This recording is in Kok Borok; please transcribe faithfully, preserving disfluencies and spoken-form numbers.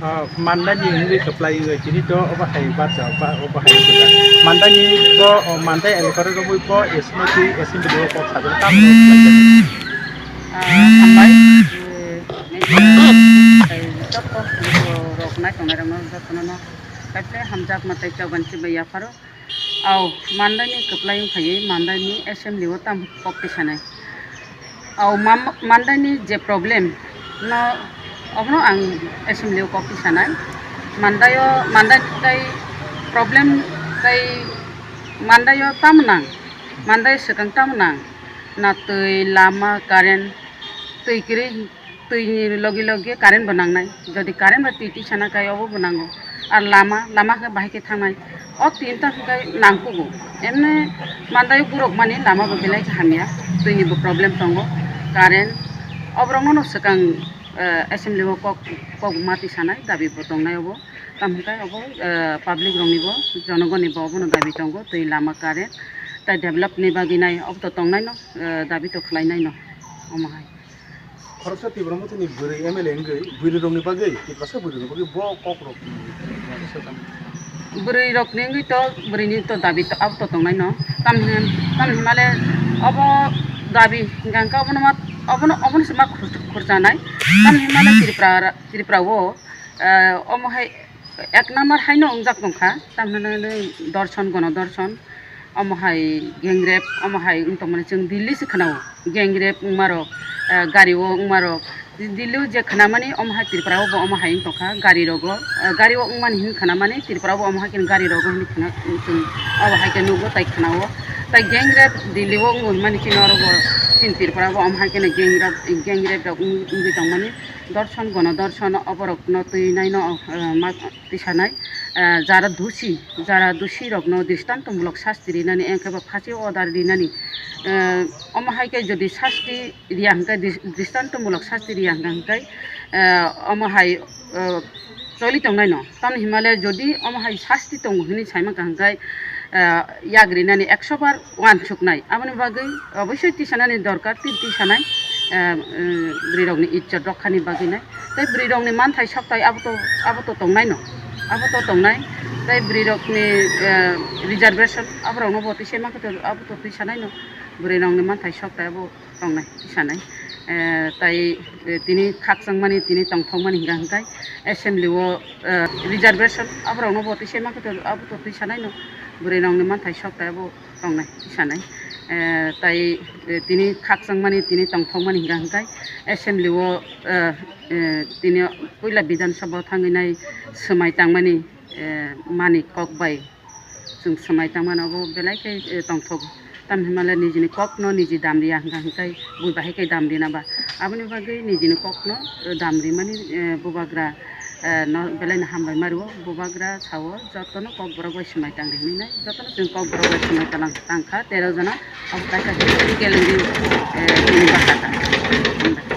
Ah, Mandani wngwi kwplai wngwi tini to obo hai bacha ba obo hai kwplai. Mandani bo, oh, Mandai elakaro romwi bo S M T, S M T bo kok sajak tamo kwplai jani. Ah, hambai. Eh, media tei joto rok nai tongnai rok no joto no kaisa hamjak ma tei choban chibai yapharo. Au, Mandai ni kwplai wngphaiwi Mandai ni assembly o tamo kok tisanai. Au, mam-, Mandai ni je problem no, obono ang assembly o kok tisanai. Mandai o, Mandai tei problem tei Mandai o tamo nang, Mandai swkang tamo nang, na twi, lama, current, twi kwrwi, twi ni logi logi current bo nangnai. Jodi current bai twi tisana kai obo bo nango. Ar lama, lama khe bahai khe thangnai. O tin ta hwnkhe nangkugo. Emne Mandai o gurok mani lama bo belai khe hamya. Twi ni bo problem tongo. Current. Oborok no swkang, eh, assembly o kok, kok ma tisanai dabi bo tongnai obo. Tamo hwnkhe obo, eh, public rok ni bo, jonogon ni bo obono dabi tongo. Twi, lama, current. Tai develop ni bagwi nai obo to tongnai no, eh, dabi to khlai nai no. Omo hai. Khoroksa Tipra Mothani bwrwi M L A wngwi bwrwi rokni bagwi, Tiprasa bwrwi rokni bagwi bo kok rok. Bwrwi rokni wngwi to, bwrwini to dabi to, abo to tongnai no. Tamni, tamni himale obo dabi hingka hingka obono ma, obono, obono se ma khur-, khurchanai. Tamni himale Tripura, Tripura o, eh, omo hai ek number haino wngjak tongkha, tamhinai dorson, gono dorson, omo hai gang rape, omo hai wng tongmani chwng Delhi se khwnao, gang rape wngmarok, eh, gari o wngmarok, Delhi o je khwnamani omo hai Tripura o bo omo hai wng tongkha, gari rogo, eh, gari o wngmani hin khwnamani Tripura o bo omo hai khe gari rogo hin khwna chwng obo hai khe nugo tai khwnao, tai gang rape Delhi o wngwi mani chini oro bo chini Tripura o bo omo hai khe gang rape, gang rape rok wng-, wngwi tongmani. Dorson, gono dorson oborokno twi naino, eh, ma tisanai, eh, jara dusi, jara dusi rokno dristantomulok sasti rinani, engkhe bo phasi order rinani, eh, omo hai khe jodi sasti riya hwnkhe, dris-, dristantomulok sasti riya hwnkhe, eh, omo hai, eh, choli tongnaino. Tamni himale jodi omo hai sasti tongo hwnwi saimangkha hwnkhe, eh, yagrinani ekso bar uansuknai. Aboni bagwi oboisoi tisanani dorkar, tei tisanai, eh, eh, bwrwirokni ijjot rokhani bagwi nai. Tei bwrwirokni manthai soktai abo to, abo to tongnaino, abo to tongnai. Tei bwrwirokni, eh, reservation aborokno bo tisa ma khe to, abo to tisanaino. Bwrwirokni manthai soktai abo tongnai, tisanai. Eh, tai, eh, tini khakchangmani, tini tongthokmani hingka hingkai assembly o, eh, reservation aborokno bo tisa ma khe to, abo to tisanaino. Bwrwirokni manthai soktai abo tongnai, tisanai. Eh, tai, eh, tini khakchangmani, tini tongthokmani hingka hingkai assembly o, eh, eh, tini puila Bidhan Sabha o thangwi nai swmai tangmani, eh, mani kok bai chwng swmai tangmani obo belai khe, eh, tongthogo. Tamni hwnmale nijini kokno niji damriya hingka hingkai bui bahai khe damrina ba. Aboni bagwi nijini kokno, eh, damrimani, eh, bubagra, eh, no belaino hambai mario, bubagra sao jotono kokborok bai swmai tangri hinwi nai, jotono chwng kokborok bai swmai tangkha tero jona, abo kaisa kelengri, eh, bini bwsakha.